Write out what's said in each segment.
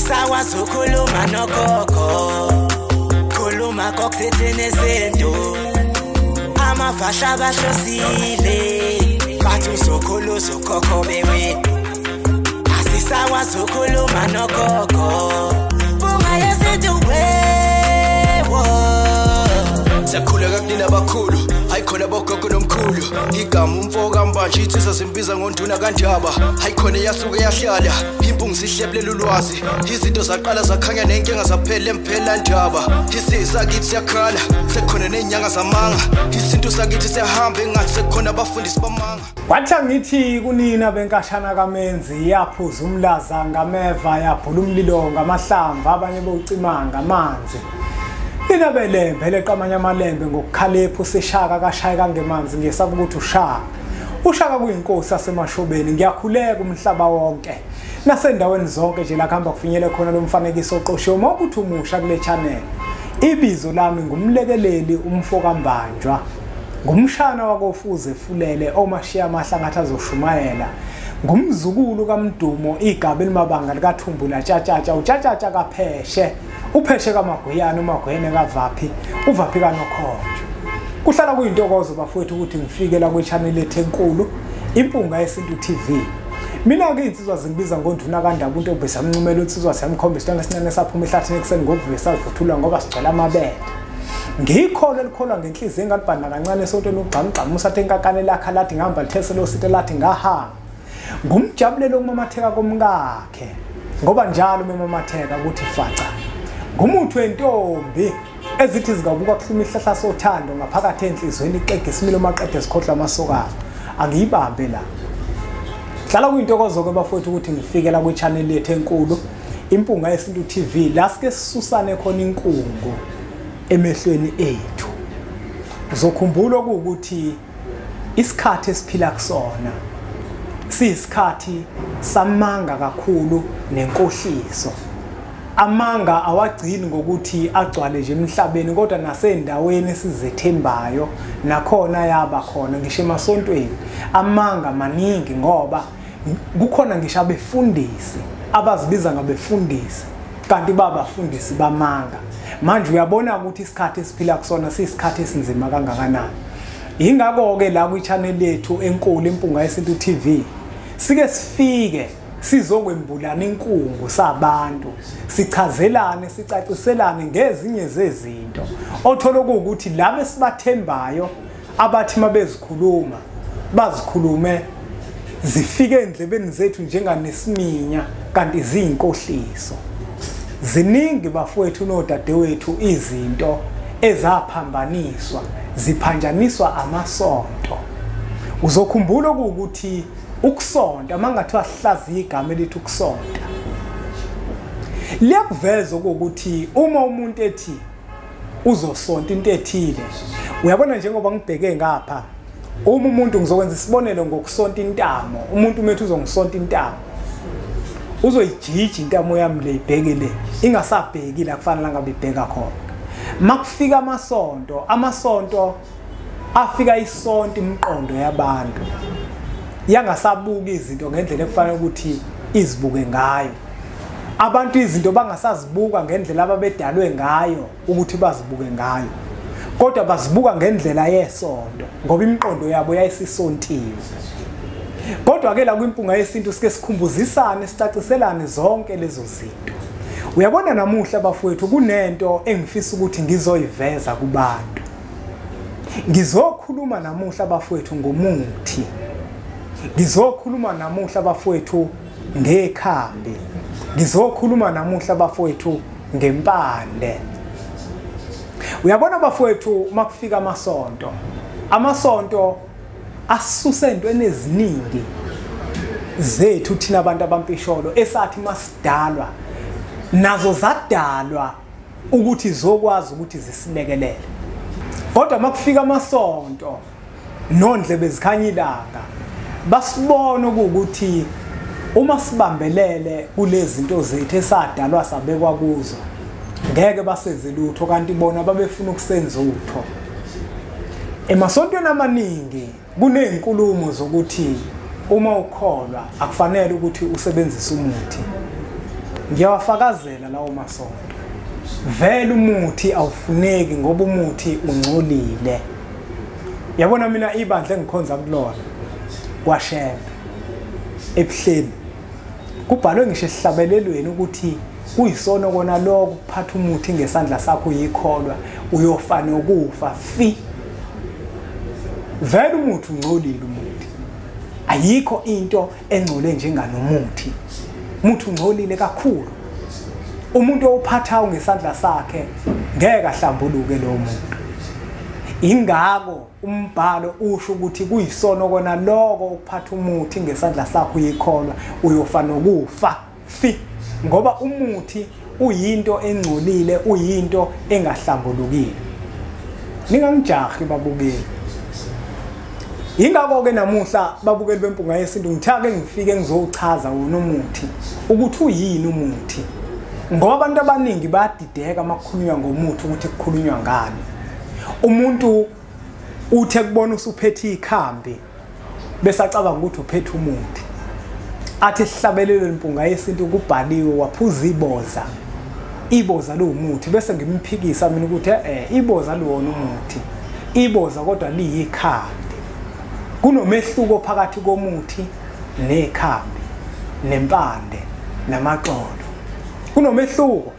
Asisakwazi ukukhuluma nogogo, khuluma kokuthethene izinto. Amavasha bahlosile, bathi uzokhula uzokhokho bewe. Asisakwazi ukukhuluma nogogo, bunga yesintu wewo. Siyakhuleka kunina abakhulu, hayi khona bogogo nomkhulu. Igama umfo kaMbanje insizwa simbiza ngonduna kaNdaba. Hayi khona yasuke yahlala, impungu sihlebulela ulwazi. Izinto zaqala zakhanya nenkinga zaphela emphela ndaba. Isisakithi siyakhala, sekukhona nezinyanga zamanga. Isintu sakithi siyahamba engathi sekukhona abafundisi bamanga. Kwathi ngithi kunina benkashana kaMenzi yaphuza umlaza ngameva, yabhula umlilo ngamahlamvu, abanye bowucima ngamanzi. Nina belembe leqamanye amalembe ngokukhalephu seshaka kashaya kangemanzi, ngesaba ukuthi ushaka. Ushaka kuyinkosi yasemashobeni. Ngiyakhuleka umhlaba wonke nasendaweni zonke nje la kuhamba kufinyele khona lo mfanekiso oqoshiwe. Uma ukuthi umusha kule channel, ibizo lami ngumlekeleli umfo kaMbanjwa, ngumshana wakofuze fulele omashiya amahlangathi azoshumayela, ngumzukulu kaMdumo igaba elimabanga likaThumbula tshatshatsha, utshatshatsha kapheshe, upheshe kaMaguyane, uMaguyane kaVaphi, uVaphi kaNokhonjo. Kuhlala kuyintokozo bafowethu ukuthi ngifike la kwi-channel yethu enkulu Impunga Yesintu TV. Mina-ke iy'nsizwa zingibiza ngonduna kaNdaba, untombi samncumela insizwa siyamkhombisa isitwana esincane saphuma ehlathini ekuseni ngovuve savuthulwa ngoba sigcwele amabele. Ngiyikholwa elikholwa ngenhliziyo engalibhanda kancane esontweni ugxamugxamu usathe inkakane lakha lathi ngihamba lithese losite lathi ngahamba. Ngumjabulelo okumamatheka komkakhe ngoba njalo memamatheka ukuthi faca. Ngumuthi wentombi ezithi zikabuka kuhluma ihlahla sothando ngaphakathi enhlizweni ixege isimilo maqede sikhohlwa amasokana. Angiyibambe la. Hlala kuyintokozo-ke bafowethu ukuthi ngifike la kwi-channel yethu enkulu Impunga Yesintu TV, la sike sisusane khona inkungu emehlweni ethu. Uzokhumbula ukuthi isikhathi esiphila kusona siyisikhathi samanga kakhulu nenkohliso. Amanga awagcini ngokuthi agcwale nje emhlabeni, kodwa nasendaweni esizethembayo nakhona yaba khona, ngisho emasontweni amanga maningi, ngoba kukhona ngisho abefundisi abazibiza ngabefundisi kanti babafundisi bamanga. Manje uyabona ukuthi isikhathi esiphila kusona siyisikhathi esinzima kangakanani. Ingakho-ke la kwi-channel yethu enkulu Impunga Yesintu TV sike sifike sizokwembulana inkungu sabantu, sichazelane, sicaciselane ngezinye zezinto othola ukuthi labo esibathembayo abathi mabezikhuluma bazikhulume zifike endlebeni zethu njenganesiminya, kanti ziyinkohliso. Ziningi bafowethu nodadewethu izinto ezaphambaniswa, ziphanjaniswa amasonto. Uzokhumbula ukuthi ukusonta, mangathiwa sihlaziya igama elithi ukusonta, liyakuveza ukuthi uma umuntu ethi uzosonta into ethile, uyabona njengoba ngibheke ngapha, uma umuntu, ngizokwenza isibonelo ngokusonta intamo, umuntu umethu uzongisonta intamo, uzoyijija intamo yami le ibheke le, ingasabheki la kufanele ngabe ibheka khona. Makufika amasonto, amasonto afika isonto imiqondo yabantu yangasabuka izinto ngendlela ekufanele ukuthi izibuke ngayo. Abantu izinto bangasazibuka ngendlela ababedalwe ngayo ukuthi bazibuke ngayo, kodwa bazibuka ngendlela yesonto ngoba imiqondo yabo yayisisontiwe. Kodwa ke la kwiMpunga Yesintu sike sikhumbuzisane, sicaciselane zonke lezo zinto. Uyabona namuhla bafowethu kunento engifisa ukuthi ngizoyiveza kubantu. Ngizokhuluma namuhla bafowethu ngomuthi. Ngizokhuluma namuhla bafowethu ngekhambi. Ngizokhuluma namuhla bafowethu ngempande. Uyabona bafowethu makufika amasonto, amasonto asuse entweni eziningi zethu thina abantu abampisholo esathi masidalwa nazo zadalwa ukuthi zokwazi ukuthi zisilekelele. Kodwa makufika amasonto nondlebe zikhanya ilanga, basibona ukuthi uma sibambelele kulezi zinto zethu esadalwa sabekwa kuzo ngeke basenze lutho, kanti bona babefuna ukusenza utho. Emasontweni amaningi kunezinkulumo zokuthi uma ukholwa akufanele ukuthi usebenzise umuthi. Ngiyawafakazela lawo masonto. Vele umuthi awufuneki ngoba umuthi ungcolile. Yabona mina ibandla engikhonza kulona kwaShembe ebuhleni, kubhalwe ngisho esihlabelelweni ukuthi kuyisono kona lokho ukuphatha umuthi ngesandla sakho uyikholwa, uyofa nokufa fi. Vele umuthi ungcolile umuthi. Ayikho into engcole njenganomuthi. Umuthi ungcolile kakhulu. Umuntu owuphathayo ngesandla sakhe ngeke ahlambuluke lo muntu. Ingako umbhalo usho ukuthi kuyisono kona lokho ukuphatha umuthi ngesandla sakho uyikholwa, uyofa nokufa fi. Ngoba umuthi uyinto engcolile, uyinto engahlambulukile. Ningangijahi babukeli. Ingakho-ke namuhla babukeli beMpunga Yesintu ngithake ngifike ngizowuchaza wona umuthi ukuthi uyini umuthi. Ngoba abantu abaningi bayadideka uma kukhulunywa ngomuthi ukuthi kukhulunywa ngani. Umuntu uthe kubona usuphethe ikhambi bese acabanga ukuthi uphethe umuthi. Athi esihlabelelweni Mpunga Yesintu kubhaliwe waphuza iboza. Iboza liwumuthi, bese ngimphikisa mina ukuthi iboza liwona umuthi. Iboza kodwa liyikhambi. Kunomehluko phakathi komuthi nekhambi, nempande, namaxolo. Kunomehluko.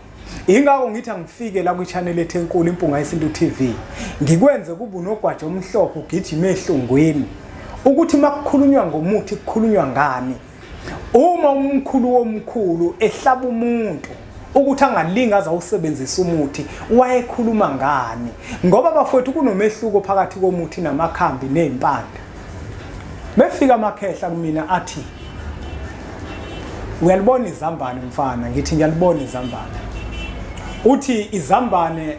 Ingakho ngithi angifike la kwi-channel ethu enkulu Impunga Yesintu TV. Ngikwenze kube unogwaja omhlophe ugijima ehlungwini. Ukuthi makukhulunywa ngomuthi kukhulunywa ngani. Uma umkhulu womkhulu ehlaba umuntu ukuthi angalinga azawusebenzisa umuthi, wayekhuluma ngani? Ngoba bafowethu kunomehluko phakathi komuthi namakhambi nezimpande. Befika amakhehla kumina athi uyalibona izambane mfana, ngithi ngiyalibona izambane. Uthi izambane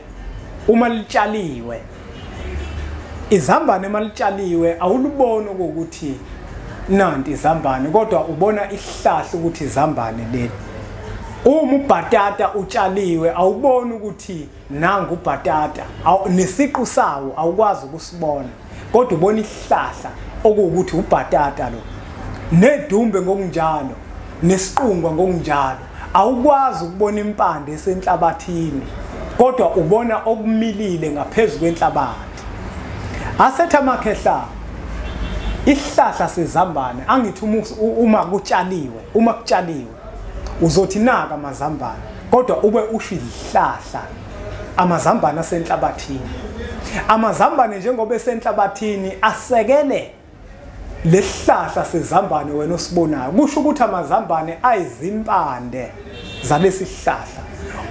uma litshaliwe, izambane uma litshaliwe awuluboni ukuthi nanti izambane, kodwa ubona isihlahla ukuthi izambane leli. Uma ubhatata utshaliwe awuboni ukuthi nangu ubhatata, nesiqu sawo awukwazi ukusibona, kodwa ubona isihlahla okuwukuthi ubhatata lo. Nedumbe ngokunjalo, nesiqungwa ngokunjalo, awukwazi ukubona impande esenhlabathini, kodwa ubona okumilile ngaphezulu kwenhlabathi. Asetha amakhehla isihlahla sezambane, angithi uma kutshaliwe uzothi naka amazambane, kodwa ube usho isihlahla amazambane asenhlabathini. Amazambane njengoba esenhlabathini asekele lesihlahla sezambane wena osibonayo, kusho ukuthi amazambane ayizimpande zalesi sihlahla.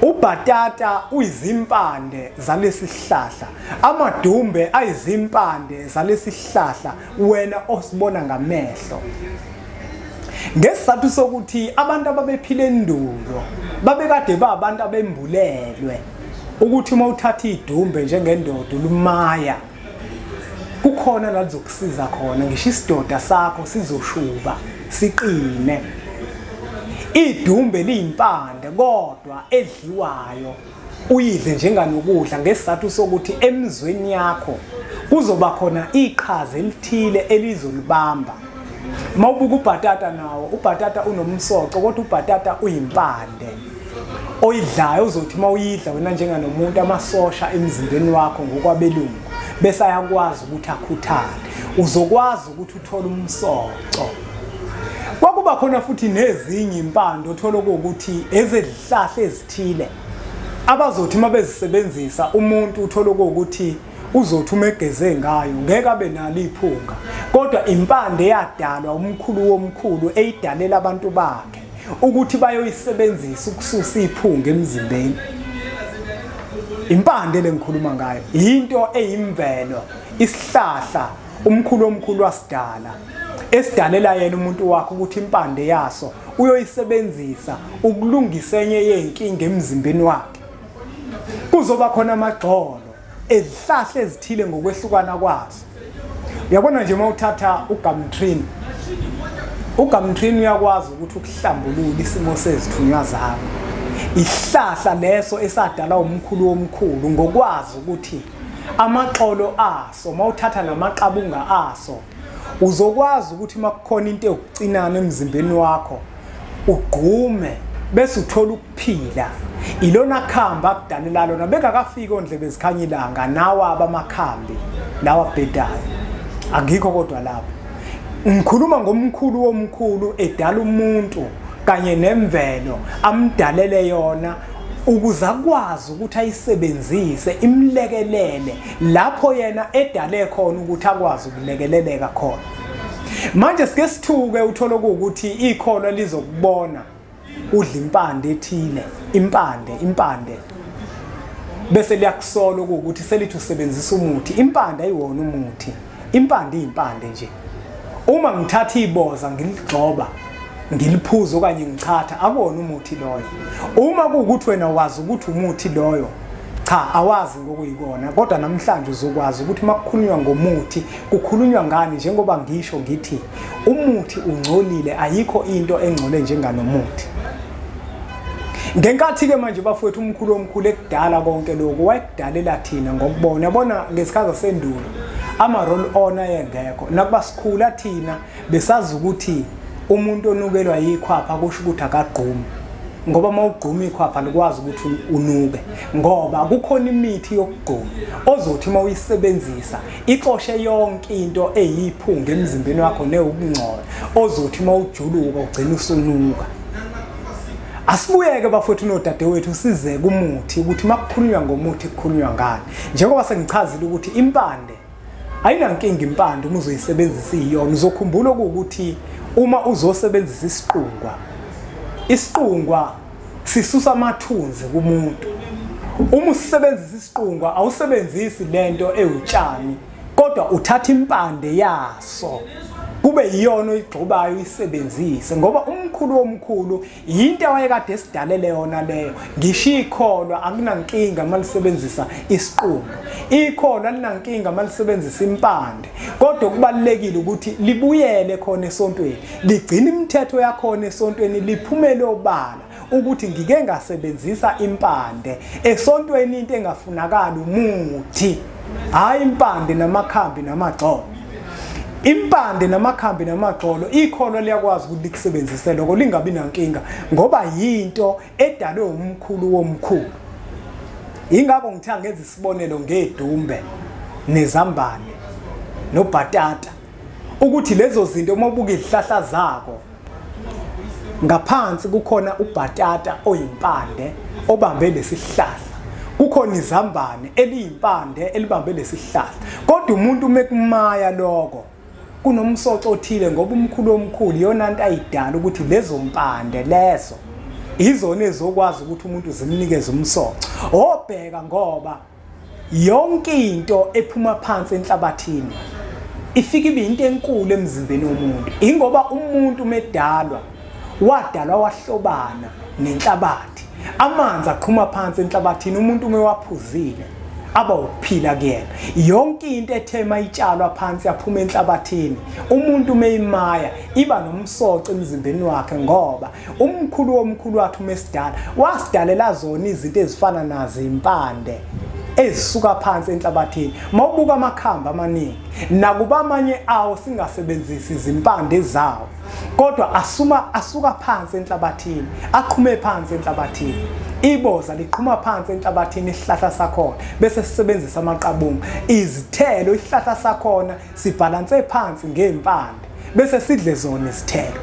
Ubhatata uyizimpande zalesi sihlahla, amadumbe ayizimpande zalesi sihlahla wena osibona ngamehlo. Ngesizathu sokuthi abantu ababephila endulo babekade ba abantu abembulelwe ukuthi uma uthatha idumbe njengendoda lumaya kukhona la lizokusiza khona, ngisho isidoda sakho sizoshuba siqine. Idumbe liyimpande kodwa edliwayo, uyidle njenganokudla ngesizathu sokuthi emzweni yakho kuzoba khona iqhaza elithile elizolibamba. Mawubuka ubhatata nawo, ubhatata unomsoco kodwa ubhatata uyimpande oyidlayo, uzothi mawuyidla wena njenganomuntu amasosha emzimbeni wakho ngokwabelungu bese ayakwazi ukuthi akhuthale, uzokwazi ukuthi uthole umsoco. Kwakuba khona futhi nezinye impande othola ukuthi ezezihlahla ezithile abazothi mabezisebenzisa umuntu uthola ukuthi uzothi umegeze ngayo ngeke abe nalo iphunga, kodwa impande yadalwa umkhulu womkhulu eyidalela abantu bakhe ukuthi bayoyisebenzisa ukususa iphunga emzimbeni. Impande lengikhuluma ngayo into eyimvelo, isihlahla umkhulu omkhulu wasidala esidalela yena umuntu wakhe ukuthi impande yaso uyoyisebenzisa ukulungisa enye yenkinga emzimbeni wakhe. Kuzoba khona amagxolo ezihlahla ezithile ngokwehlukana kwazo. Uyabona nje mawuthatha ugamtrini, ugamtrini uyakwazi ukuthi ukuhlambulule isimo sezithunywa zakho. Isihlahla leso esadala umkhulu womkhulu ngokwazi ukuthi amaxolo aso mawuthatha namaqabunga aso uzokwazi ukuthi makukhona into yokucinana emzimbeni wakho ugqume bese uthola ukuphila. Ilona khamba akudalela lona bengakafiki ondlebe zikhanya ilanga nawa abamakhambi lawa abhedayo angikho. Kodwa lapho ngikhuluma ngomkhulu womkhulu edala umuntu kanye nemvelo amdalele yona ukuze akwazi ukuthi ayisebenzise imlekelele lapho yena edale khona ukuthi akwazi ukulekeleleka khona. Manje sike sithuke uthole ukuthi ikholwa lizokubona udla impande ethile, impande bese liyakusola ukuthi selithi usebenzisa umuthi. Impande ayiwona umuthi, impande iyimpande nje. Uma ngithatha iboza ngiligxoba ngiliphuza okanye ngichatha, akuwona umuthi loyo. Uma kuwukuthi wena wazi ukuthi umuthi loyo, cha, awazi ngokuyikona. Kodwa namhlanje uzokwazi ukuthi makukhulunywa ngomuthi kukhulunywa ngani, njengoba ngisho ngithi umuthi ungcolile, ayikho into engcole njenganomuthi. Ngenkathi-ke manje bafowethu umkhulu omkhulu ekudala konke lokhu wayekudalela thina ngokubona. Yabona ngesikhathi sendulo ama-roll on ayengekho, nakuba sikhula thina besazi ukuthi umuntu onukelwa yikhwapha kusho ukuthi akagqumi, ngoba uma ugquma ikhwapha likwazi ukuthi unuke, ngoba kukhona imithi yokugquma ozothi uma uyisebenzisa ixoshe yonke into eyiphunga emzimbeni wakho newukungcola, ozothi uma ujuluka ugcina usunuka. Asibuyeke bafowethu nodadewethu size kumuthi, ukuthi makukhulunywa ngomuthi kukhulunywa ngani. Njengoba sengichazile ukuthi impande ayinankinga, impande uma uzoyisebenzisa iyona. Uzokhumbula ukuthi uma uzosebenzisa isiqungwa, isiqungwa sisusa amathunzi kumuntu. Uma usebenzisa isiqungwa awusebenzisi lento ewutshani, kodwa uthatha impande yaso kube iyona oyigxobayo uyisebenzise, ngoba umkhulu womkhulu yinto awayekade esidalele yona leyo. Ngisho ikholwa akunankinga malisebenzisa isiqungo, ikholwa alinankinga malisebenzisa impande, kodwa kubalulekile ukuthi libuyele khona esontweni, ligcine imithetho yakhona esontweni, liphumele obala ukuthi ngike ngasebenzisa impande esontweni. Into engafunakali umuthi, hayi impande namakhambi namagxolo. Impande namakhambi namagxolo ikholwa liyakwazi ukuthi likusebenzise lokho lingabi nankinga, ngoba yinto edalwe umkhulu womkhulu. Ingakho ngithe ngenza isibonelo ngedumbe nezambane nobhatata, ukuthi lezo zinto uma ubuka izihlahla zako ngaphansi kukhona ubhatata oyimpande obambe lesihlahla, kukhona izambane eliyimpande elibambe lesihlahla. Kodwa umuntu uma ekumaya lokho kunomsoco othile, ngoba umkhulu omkhulu iyona nto ayidala ukuthi lezo mpande lezo izona ezokwazi ukuthi umuntu zimnikeze umsoco. Obheka ngoba yonke into ephuma phansi enhlabathini ifika ibe into enkulu emzimbeni womuntu, ingoba umuntu medalwa wadalwa wahlobana nenhlabathi. Amanzi aqhuma phansi enhlabathini, umuntu uma waphuzile aba ukuphila kuyena. Yonke into ethema itshalwa phansi yaphuma enhlabathini, umuntu meyimaya iba nomsoco emzimbeni wakhe, ngoba umkhulu womkhulu wathi umesidala wasidalela zona izinto ezifana nazo impande ezisuka phansi enhlabathini. Mawubuka amakhamba amaningi, nakuba amanye awo singasebenzisi izimpande zawo, kodwa asuka phansi enhlabathini, aqhume phansi enhlabathini. Iboza liqhuma phansi enhlabathini isihlahla sakhona, bese sisebenzisa amaqabunga. Izithelo isihlahla sakhona sibhalanse phansi ngempande, bese sidle zona izithelo.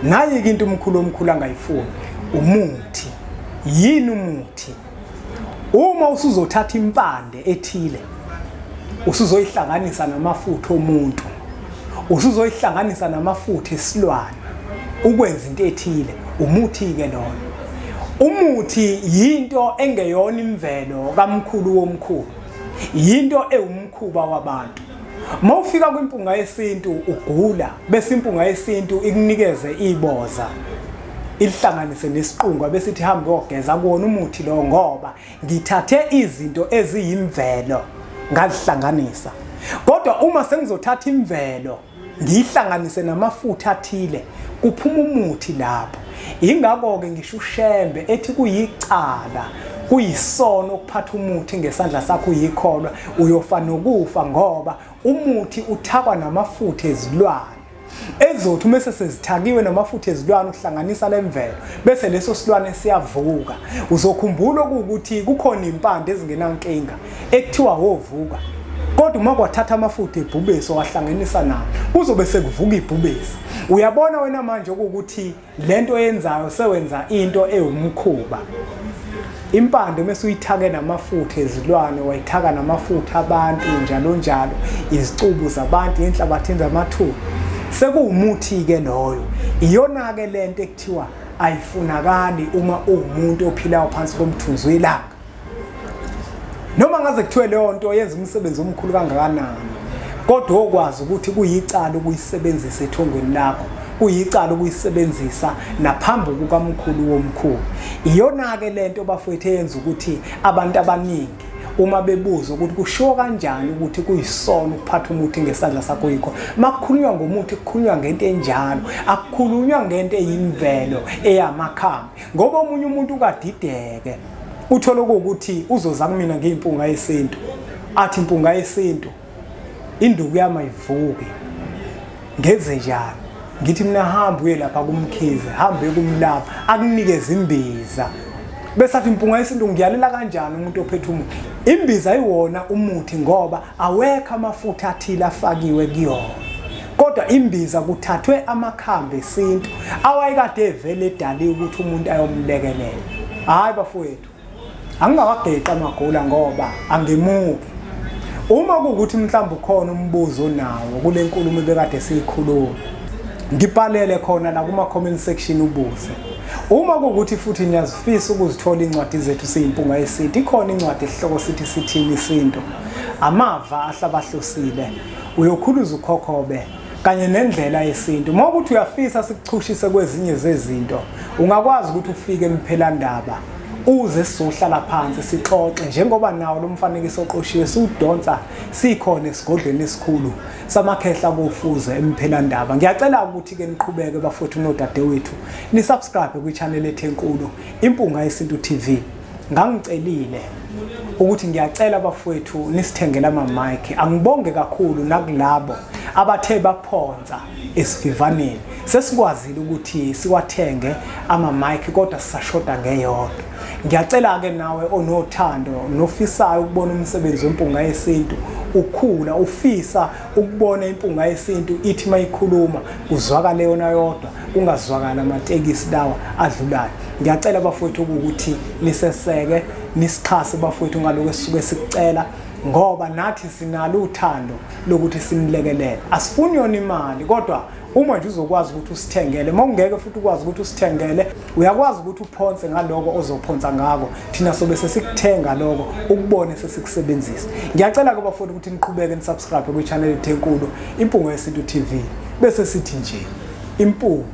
Nayi into umkhulu omkhulu angayifuni, umuthi. Yini umuthi? Uma usuzothatha impande ethile usuzoyihlanganisa namafutha omuntu, usuzoyihlanganisa namafutha esilwane ukwenza into ethile, umuthi ke lona. Umuthi yinto engeyona imvelo kamkhulu womkhulu, yinto ewumkhuba wabantu. Mawufika kwimpunga yesintu ugula, bese impunga yesintu ikunikeze iboza ilihlanganise nesiqungo, bese ithi hamba uyogeza kuwona umuthi lo, ngoba ngithathe izinto eziyimvelo ngazihlanganisa. Kodwa uma sengizothatha imvelo ngiyihlanganise namafutha athile, kuphuma umuthi lapho. Ingakho-ke ngisho uShembe ethi kuyicala, kuyisono ukuphatha umuthi ngesandla sakho uyikholwa, uyofa nokufa, ngoba umuthi uthakwa namafutha ezilwane. ezothi uma sesezithakiwe namafutha ezilwane uhlanganisa lemvelo bese leso silwane siyavuka. Uzokhumbula ukuthi kukhona impande ezingenankinga ekuthiwa wovuka, kodwa uma kwathatha amafutha ebhubesi wahlanganisa nawo kuzobe sekuvuka ibhubesi. Uyabona wena manje ukuthi lento oyenzayo sewenza into ewumkhuba. Impande mase uyithake namafutha ezilwane, wayithaka namafutha abantu njalo njalo, izicubu zabantu, inhlabathi zamathuna, sekuwumuthi ke loyo. Iyona ke lento ekuthiwa ayifunakali uma uwumuntu ophilayo phansi komthunzi welanga. Noma ngaze kuthiwe leyo nto yenza umsebenzi omkhulu kangakanani, kodwa okwazi ukuthi kuyicala ukuyisebenzisa ethongweni lakho, kuyicala ukuyisebenzisa naphambi kukamkhulu womkhulu. Iyona ke lento bafowethu eyenza ukuthi abantu abaningi uma bebuza ukuthi kusho kanjani ukuthi kuyisono ukuphatha umuthi ngesandla sakho yikho. Makukhulunywa ngomuthi kukhulunywa ngento enjalo, akukhulunywa ngento eyimvelo eyamakhambi, ngoba omunye umuntu ukadideke uthola ukuthi uzoza kumina ngeyimpunga yesintu, athi impunga yesintu induku yami ayivuki, ngenze njani? Ngithi mina hamba uye lapha kumkhize, hambe kumlapha akunikeze imbiza. Bese athi impunga yesintu ngiyalela kanjani umuntu ophethe umuthi? Imbiza ayiwona umuthi ngoba awekho amafutha athile afakiwe kuyona, kodwa imbiza kuthathwe amakhambi esintu awayekade evele edaliwe ukuthi umuntu ayomlekelela. Hayi bafowethu, angingawageqa amagula ngoba angimuki. Uma kuwukuthi mhlawumbe ukhona umbuzo nawo kule nkulumo ebekade siyikhuluma, ngibhalele khona la kuma comment section ubuze. Uma kuwukuthi futhi niyazifisa ukuzithola incwadi zethu siyimpunga yesintu, ikhona incwadi esihloko sithi sithini isintu, amava ahlabahlosile, uyokhuluza ukhokhobe kanye nendlela yesintu. Uma ukuthi uyafisa sikuchushise kwezinye zezinto, ungakwazi ukuthi ufike emphelandaba uze sizohlala phansi sixoxe, njengoba nawo lo mfanekiso oqoshiwe siwudonsa sikhona esigodlweni esikhulu samakhehla kofuze emphelandaba. Ngiyacela ukuthi ke niqhubeke bafowethu nodadewethu ni subscribe kwi-channel ethu enkulu Impunga Yesintu TV. Ngangicelile ukuthi ngiyacela bafowethu nisithengele ama-mic. Angibonge kakhulu nakulabo abathe baphonsa esivivaneni, sesikwazile ukuthi siwathenge ama-mic kodwa sisashoda ngeyodwa. Ngiyacela ke nawe onothando nofisayo ukubona umsebenzi wempunga yesintu ukhula, ufisa ukubona impunga yesintu ithi mayikhuluma kuzwakale yona yodwa, kungazwakala amatekisi lawa adlulayo. Ngiyacela bafowethu ukuthi niseseke, nisixhase bafowethu ngaloko esisuke sikucela, ngoba nathi sinalo uthando lokuthi sinilekelele. Asifuni yona imali, kodwa uma nje uzokwazi ukuthi usithengele, uma ungeke futhi ukwazi ukuthi usithengele, uyakwazi ukuthi uphonse ngaloko ozophonsa ngako, thina sobe sesikuthenga lokho ukubone sesikusebenzisa. Ngiyacela ke bafowethu ukuthi niqhubeke nisubscribe kwi-channel ethu enkulu Impunga Yesintu TV, bese sithi nje impunga.